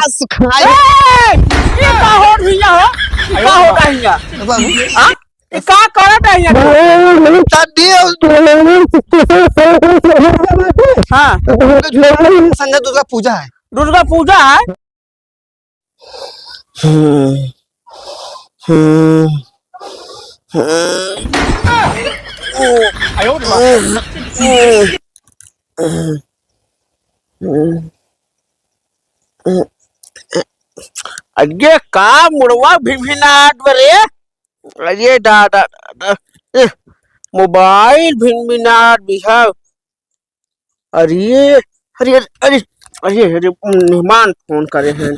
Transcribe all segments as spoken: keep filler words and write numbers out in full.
सुखाए। ए, ये का होत हिया हो? ये का होत हिया? बाबू। हाँ? ये का करत हिया? हाँ। संजय दुर्गा पूजा है। दुर्गा पूजा है? हम्म, हम्म, हम्म। अरे का मुड़वा भिनभिनात बा रे? अरे दादा, दादा, एह, मोबाइल भिनभिनात बिहा। अरे, अरे, अरे, अरे, अरे, मेहमान फोन करे हैं।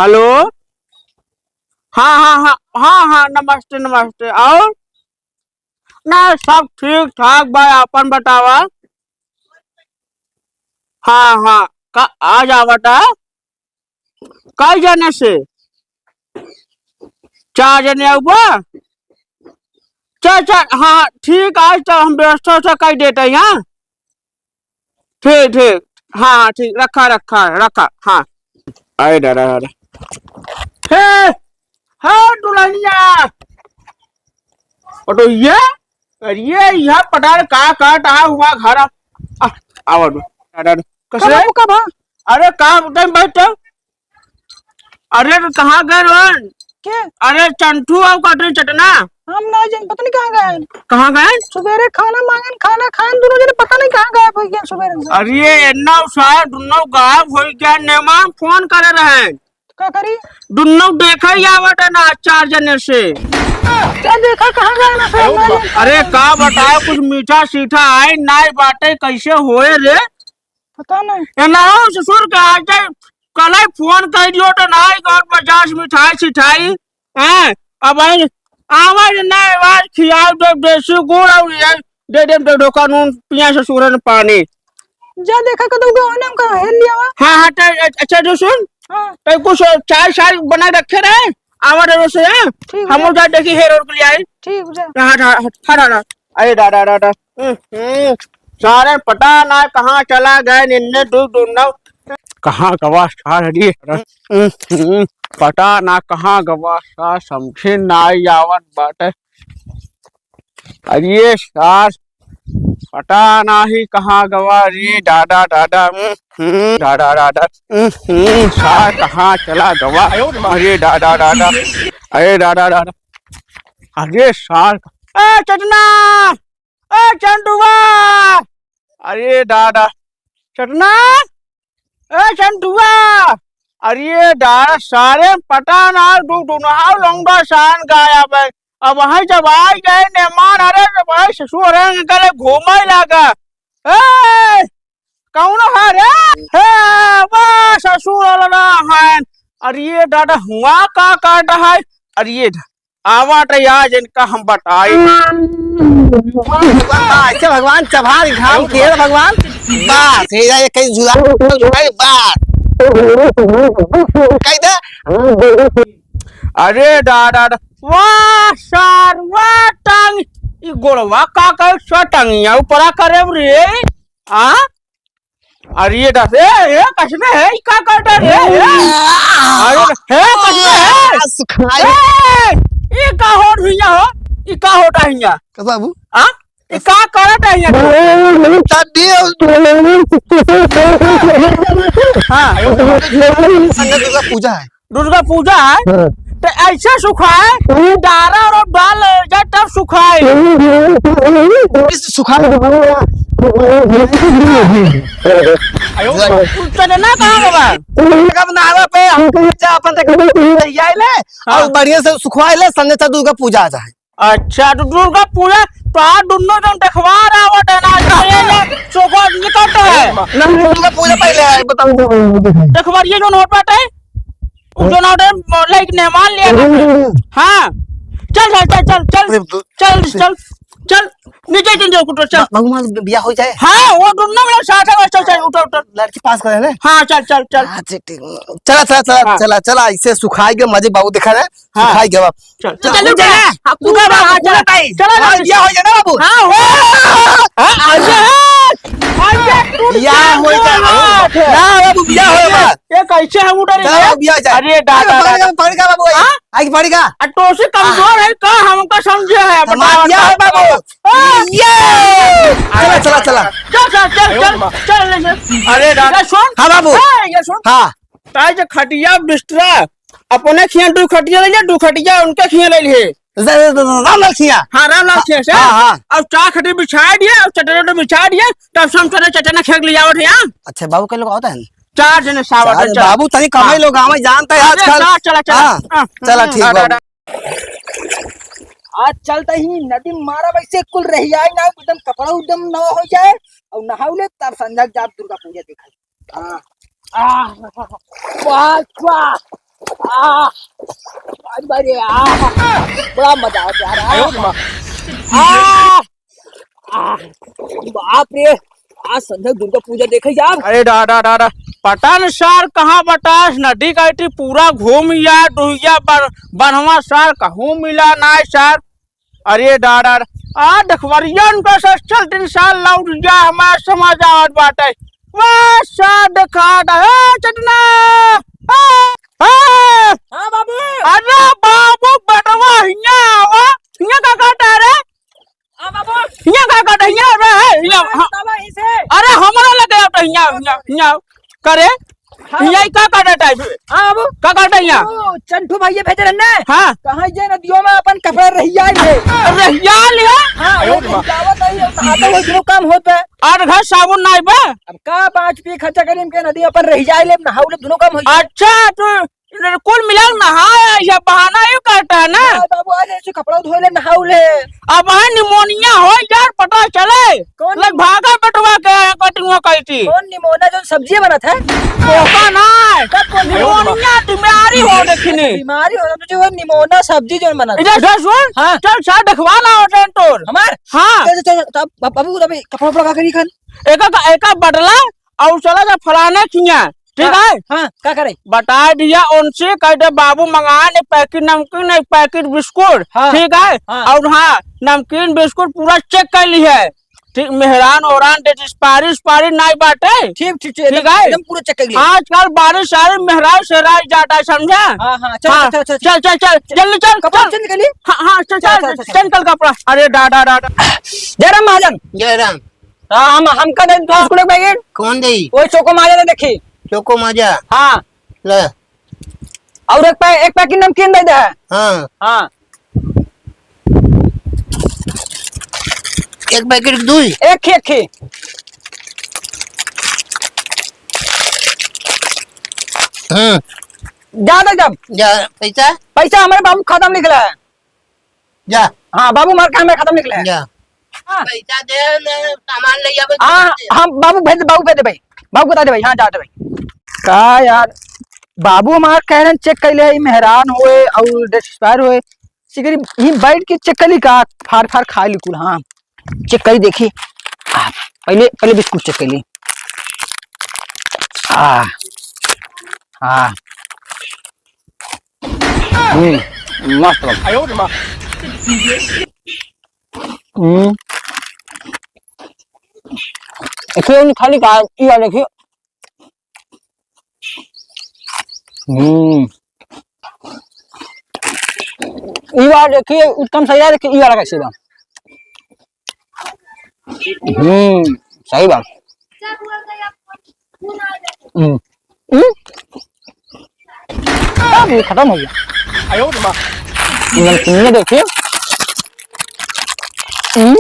हेलो, हाँ, हाँ, हाँ, हाँ, हाँ, नमस्ते, नमस्ते। और ना, सब ठीक ठाक बा, आपन बतावा। हाँ, हाँ, का आज आवता? कई जने से? चार जने आउबा? चल, चल, हाँ, ठीक, आज तो हम व्यवस्था से कई देते हैं, हाँ? ठीक, ठीक, हाँ, हाँ, ठीक, रखा, रखा, रखा, हाँ। अरे दादा, दादा। हे, हे दुल्हनिया। और तो ये, अरे ये यहाँ पटार का काट आ हुआ घर आ, आ, आवा दो। दादा, दादा। कस का रे? बाबू, का बा? अरे का टाइम बैठ तो। अरे तो कहाँ गए रहन? के? अरे चंटू आउ का तुम चटना? हम ना जान, पता नहीं कहाँ गए। कहाँ गए? सुबेरे खाना मांगन, खाना खान, दोनों जने पता नहीं कहाँ गायब हो गए सुबेरे से। अरे ये इतना उसार दोनों गायब हो गया, नेमान फोन करे रहे। का करी? दुन्नो देखा ही आवत है ना चार जने से। क्या देखा, कहाँ गए ना फिर? अरे का बताए, कुछ मीठा सीठा आए ना बाटे, कैसे होए रे? पता नहीं। ए ना हो ससुर के आज कल ही फोन कर दियो तो ना ही और पचास मिठाई सिठाई हैं। अब आई आवाज ना आवाज खियाओ तो देसी गुड़ और ये दे दे दो ढोका नून पिया ससुरन पानी। जा देखा कदम का होने का हेल लिया हुआ। हाँ, हाँ, तो अच्छा, अच्छा, जो सुन। हाँ। तो कुछ चाय शाय बना रखे रहे, आवा डरो से, हाँ? ठीक हम बा। लोग जा देखी हेर और के लिए आई। ठीक बा। हाँ, हाँ, हाँ, हाँ, हाँ। अरे दादा, दादा। हम्म, हम्म। सारे पता ना कहाँ चला गए, निन्ने दू दू नौ। कहाँ गवा सार हरी? हम्म, हम्म। पता ना कहाँ गवा सार, समझे ना आई आवत बाटे। अरे सार, पता नाही कहाँ गवा रे दादा, दादा, हम्म, हम्म, दादा, दादा, हम्म, हम्म, सार कहाँ चला गवा? अरे दादा, दादा, अरे दादा, दादा, अरे सार, ए चटना, ए चंदुआ, अरे दादा, चटना, ए चंदुआ, अरे दादा, सारे पता ना, दू दुनहाव लौंडा सान गायब है। अब वहीं जब आ गए मेहमान, अरे जब वहीं ससुर है, इनका ले घूमे लागा। ए, कौन है रे? हे, वाह, ससुर वाला है। अरे ये दादा, हुआ का काटा है? अरे ये दा-, आवा तो यार, इनका हम बताई। वाह, वाह, ऐसे भगवान चबा घाम के भगवान। बस, हे जा, ये कहीं झुला, झुला, बस। कह दे। अरे दादा, दादा, वाह सार, वाह टांग, ई गोड़वा का कर सो टंगिया ऊपरा करे रे, आ? अरे ये दस, ए, ए, कसमे है, ई का करता रे, ए? अरे, हे, कसमे है? सुखाए। ए, ई का होत हिया हो? ई का होता हिया? का बाबू? आ? ई का करत है यहाँ? हाँ। संगे दुर्गा पूजा है। दुर्गा पूजा है? हाँ। तो ऐसे सुखाए, डारा और डाल जा तब सुखाए। इस सुखाए। चटना कहाँ गवा? कब नारा पे हमको बच्चा अपन तक ले, हाँ। और बढ़िया से सुखवाए ले, संगे दुर्गा पूजा आ जाए। अच्छा, तो दुर्गा पूजा तो आज दुन्नो जन देखवार आवत है ना, ये ना, चोखा निकलता है। ना, दुर्गा पूजा पहले है, बताओ, बताओ, बताओ। देखवार ये जौन होत बाटे, उ जौन होत है, लाइक मेहमान लिया ना। हाँ, चल, चल, चल, चल, चल, अरे, दु-, चल, चल, चल, नीचे चल जाओ, उठो, चल। भगवान बिया हो जाए। हाँ, वो दुन्नो में साथ है, चल, चल, उठो, उठो। लड़की पास करे ना? हाँ, चल, चल, चल। हाँ, ठीक, ठीक। चला, चला, चला, हाँ। चला, चला, इसे सुखाई के मजे बाबू दिखा रहे। हाँ। सुखाई गवा। चल, चल, चल, चल, चल। हाँ, पूरा पूरा बा, हाँ, पूरा चल। टाइम। चला, हाँ, चल। ये हो गया ना बाबू? हाँ, हो। हाँ, हाँ, हाँ। अरे, अरे, तू बियाह हो जा। ना बाबू, बियाह हो जा। ये कैसे हम उठा रहे हैं? बियाह हो जाए। अरे दादा, पकड़ का, पकड़ का बाबू, हाँ? आगे पकड़ का। आ, टोसी कमजोर है का, हमका समझे है, बताओ, बियाह है बाबू। हाँ। ये। चला, चला, चला। चल, चल, चल, चल, चल, ले, चल। अरे दादा। ये सुन। हाँ बाबू। हाँ, ये सुन। हाँ। ताई जे खटिया बिस्तरा, अपने खिया दू खटिया ले ले, दू खटिया उनके खिया ले ले। ज-, ज-, ज-, रामलाल खिया। हाँ, रामलाल खिया से। हाँ, हाँ। अब चार खटिया बिछा दिए, अब चटना उटना बिछा दिए, तब से हम चटना, चटना खेक ले आवत है, हाँ? अच्छा, बाबू के लोग आवत हैं? चार जने सावत चार हैं, जने। चल। बाबू तनी कमाई हाँ। लोग आवे, जानता है अरे, आजकल। चला, चला, चला। हाँ, हाँ, चला, हाँ, ठीक हाँ, बाबू। हाँ, हाँ। आज चलते ही नदी में मारा वैसे कुल रहियाई ना, एकदम कपड़ा उदम नवा हो जाए और नहाऊ ले, तब संझा के जाब दुर्गा पूजा देखाई। आह, आह, वाह, वाह, आह, अरे, अरे, आह, बड़ा मजा आवत यार, आह, आह, आह, बाप रे, आज संझा दुर्गा पूजा देखे जाब। अरे दादा, दादा, पता न सार कहाँ बटास, नदी का इटी पूरा घूम या, डुहिया बन-, बनवा सार कहूँ मिला ना सार। अरे दादा, आ देखवरिया उनका से चल तीन साल लौट जा, हमार समझ आवत बाटे। वाह, सार देखा दा, ए, चटना! ए, ए! हाँ बाबू। अरे बाबू, बटवा हियाँ आवा, हियाँ का काटा रे? हाँ बाबू। हियाँ का काटा, हियाँ रे, हियाँ, हाँ। तब यहीं से। अरे हमरा लगे आओ तो हियाँ, हियाँ, हियाँ। करे? हाँ। हियाँ का काटा टाइप? हाँ बाबू। का काटा हियाँ? ओ, चंटू भैया भेजे रहने। हाँ। कहाँ जे नदियों में अपन कपड़ा रहियाई ले। रहिया ले? हाँ, आयो वो रे माँ। रहियावत है, ये नहाते हुए दोनों काम होत है। और घर साबुन नाई बा? अब का पाँच पी खर्चा करी इनके नदी अपन रहियाई ले, नहाऊ ले दोनों काम हो जाए। अच्छा, तो कुल मिला नहाए, ये बहाना ही करता है ना। हाँ बाबू, आज ऐसे कपड़ा धोए ले, नहाऊ ले। अब है निमोनिया हो यार, पता चले। कौन लग भागा बेटवा के कटिंगो कइती। कौन निमोना जो सब्जी बनत है? ओका ना। तब कौन निमोनिया बीमारी हो देखने। बीमारी हो, तुझे वो निमोना सब्जी जो बनत है। इधर से सुन, हाँ। चल सार देखवा ला होटल तोर। हमार? हाँ। चल, चल, चल, तब बाबू, तब कपड़ा उपड़ा का करी खान? एका, एका बटला और चला जा फलाने खिया, ठीक हाँ, है? हाँ, का करे? बता दिया उनसे, कह दे, "बाबू, मंगा एक पैकेट नमकीन, एक पैकेट बिस्कुट," हाँ, ठीक है? हाँ। और हाँ, नमकीन बिस्कुट पूरा चेक कर ली है, ठीक, मेहरान ओरान दे, एक्सपायरी, एक्सपायरी नाई बाटे, ठीक, ठीक, ठीक, ठीक एकदम, है? एकदम पूरा चेक कर लिया। आजकल बारिश आ रही, मेहरान से राय जाता है, समझा? हाँ, हाँ, चल, हाँ, चल, चल, चल, चल, चल, जल्दी चल, कपड़ा चल। चेंज कर ली? हाँ, हाँ, चल, चल, चल, चल, चल, चल। चेंज कर कपड़ा। अरे, डा, डा, डा, डा। जय राम महाजन। जय राम। हाँ, हम, हमका दे दो बिस्कुट एक पैकेट। कौन देई? वही चोको माजा दे देखी। चोको माजा? हाँ। ले। और एक पै-, एक पैकेट नमकीन दे दे। हाँ। हाँ। एक पैकेट दुई? एक ही, एक ही। हाँ। जा दे जब। जा, पैसा? पैसा हमारे बाबू खाता में निकला है। जा। हाँ, बाबू हमार काम में खत्म निकले। जा। हाँ। पैसा दे, मैं सामान ले आवे, हाँ, पैसा दे। हाँ, बाबू भेज दे, बाबू भेज दे भाई। बाबू बता दे भाई, हाँ, जा दे भाई। का यार, बाबू हमार कह रहे हैं चेक कर ले, ई मेहरान होए और डिस्पायर होए। सिकरी, यहीं बैठ के चेक कर ली का, फाड़ फाड़ खा ली कुल, हाँ। चेक करी देखी। आ, पहले, पहले बिस्कुट चेक कर ली। आ, हाँ। हम्म, मस्त बा। हम्म। एकरे ओनी खाली का, ई वाला देखिए। हम्म। ई वाला देखिए, उत्तम सही है, देखिए, ई वाला कैसे बा? हम्म, सही बात। हम्म। हम्म? अब ये खत्म हो गया। आयो रे माँ। नमकीन देखिए। हम्म?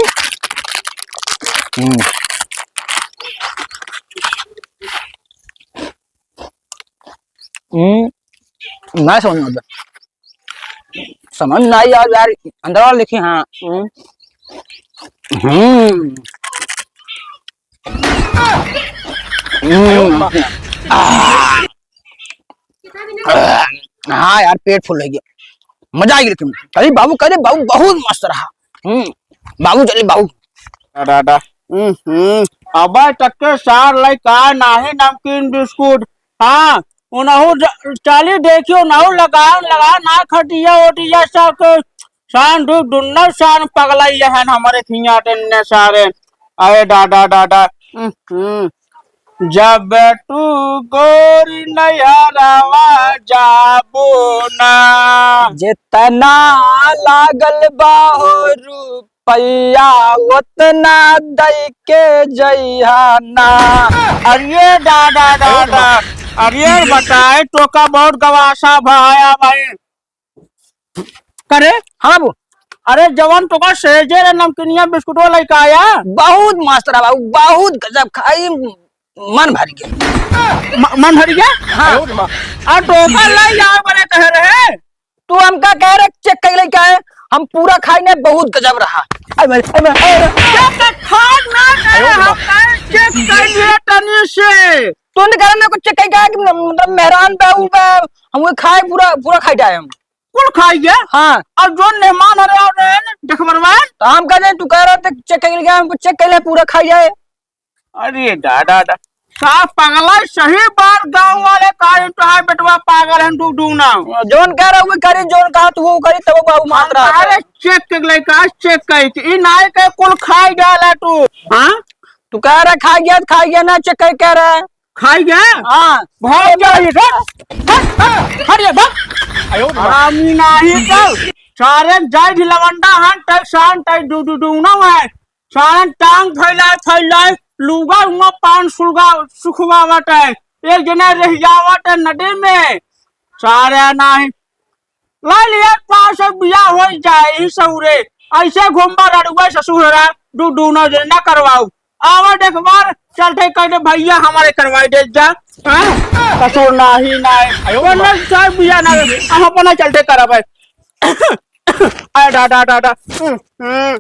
हम्म। हम्म। ना समझ में आता। समझ ना आई यार, यार, अंदर वाला देखिए, हाँ। हम्म। हम्म। हम्म। आह। हाँ यार, पेट फुल हो गया, मजा आ गया। लेकिन अरे बाबू, कह दे बाबू, बहुत मस्त रहा। हम्म, बाबू चले बाबू। अरे, अरे। हम्म, हम्म। अबे तक के सार लइका नाही नमकीन बिस्कुट। हाँ, उनहु ज-, चली देखियो, उनहु लगान, लगान ना खटिया ओटिया सब के। शान दु-, दुन्नो शान पगला ये हन हमरे खिया टेन्ने सारे। अरे दादा, दादा। हम्म, हम्म। जब तू गोरी नैहरवा जाबो ना। जितना लागल बा हो रुपया, उतना दई के जइहा ना। अरे दादा, दादा, अरे बताए, तोका बहुत गवासा भाया भाई। करे? हाँ बाबू। अरे जवन तोका सेजे रे नमकीनिया बिस्कुटवा लइके आया। बहुत मस्त रहा बाबू, बहुत गजब खाई, मन भर गया। म-, मन भर गया? हाँ। और तोका लइ जाओ बड़े कहे रहे। तू हमका कह रहे चेक कइ लइके आए, हम पूरा खाई ने, बहुत गजब रहा। अरे भाई, अरे भाई, अरे भाई। चेक खान ना करे, हम कहे चेक कइ लिए तनी से। तू नहीं करे ना कुछ चेक कइ के आए कि मतलब मेहरान बा, ऊ बा, हम वो खाए पूरा, पूरा खाई जाए हम। कुल खाई गया? हाँ। और जो मेहमान हरे और रहे न, देखबरवा? तो हम कह दे, तू कह रहा था चेक कइ लइके आए, हमको चेक कइ ले, पूरा खाई जाए। अरे दादा, दादा। का पगला सही बात, गाँव वाले का तो है बेटवा पागल है, डू डू ना। जोन कह रहा वो करी, जोन कहा तू वो करी, तब बाबू मानत रहा। अरे चेक कइ लइके आए, चेक कइ के, ई नाई के कुल खाई गया तू। हाँ? तू कह रहा खाई गया, खाई गया ना, चेक कइ कह रहा है। खाई गया? हाँ। भाग जा ये, हट, हट, हट, हट ये, भाग। आयो रे। हरामी नाही तो। सारे जाय भी लवंडा हन, तै शान, तै डू डू डू ना है। सारन टांग फैलाए, फैलाए, लुगा उमा पान सुलगा, सुखवावत है। एक जने रह जावत है नदी में। सारे नाही। ला लिया पाँच सौ बिया हो जाए, ई सौरे। ऐसे घूमबा रड़ुआ ससुर हरा, दू, दूनो जने ना करवाऊ। आवा देख बार, चलते कह दे भैया हमारे करवाई दे जा। हाँ? ससुर नाही, नाही। आयो बोले माँ। चाहे बिया ना, हम अपना चलते करब है। अरे दादा, दादा। हम्म, हम्म।